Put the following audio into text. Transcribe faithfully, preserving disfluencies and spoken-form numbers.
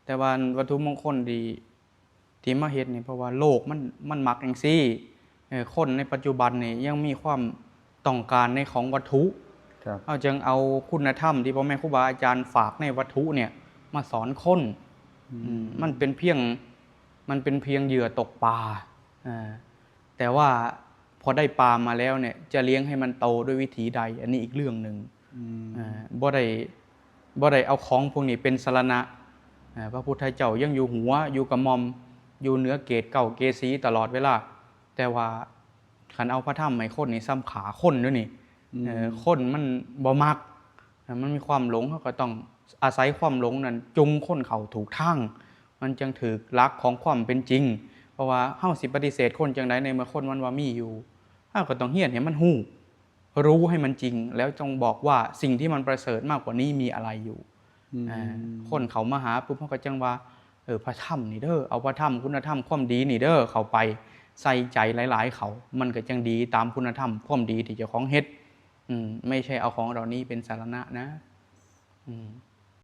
แต่ว่าวัตถุมงคลที่ที่มาเฮ็ดนี่ เพราะว่าโลกมันมันมักจั่งซี้ เออ คนในปัจจุบันนี่ยังมีความต้องการในของวัตถุ ครับ เฮาจึงเอาคุณธรรมที่พ่อแม่ครูบาอาจารย์ฝากในวัตถุเนี่ยมาสอนคน อืม อืม มันเป็นเพียง มันเป็นเพียงเหยื่อตกปลา อ่า แต่ว่าพอได้ปลามาแล้วเนี่ย จะเลี้ยงให้มันโตด้วยวิธีใด อันนี้อีกเรื่องหนึ่ง อืม อ่า บ่ได้ บ่ได้เอาของพวกนี้เป็นสรณะ อ่า พระพุทธเจ้ายังอยู่หัว อยู่กระหม่อม อยู่เหนือเกศเก้าเกศีตลอดเวลา แต่ว่าคันเอาพระธรรมให้คนนี่ซ้ำขาคนเด้อนี่ อืม เออ คนมันบ่มัก มันมีความหลง เฮาก็ต้องอาศัยความหลงนั้นจุงคนเข้าถูกทาง มันจึงถืกหลักของความเป็นจริง เพราะว่าเฮาสิปฏิเสธคนจั่งใด ในเมื่อคนมันว่ามีอยู่ เฮาก็ต้องเฮียนให้มันฮู้ รู้ให้มันจริง แล้วจงบอกว่าสิ่งที่มันประเสริฐมากกว่านี้มีอะไรอยู่ อืม อ่า คนเข้ามาหาปุ๊บ เฮาก็จั่งว่า เออ พระธรรมนี่เด้อ เอาพระธรรมคุณธรรมความดีนี่เด้อ เข้าไปใส่ใจหลายๆ เขา มันก็จั่งดีตามคุณธรรมความดีที่เจ้าของเฮ็ด อืม ไม่ใช่เอาของเหล่านี้เป็นสรณะนะ อืม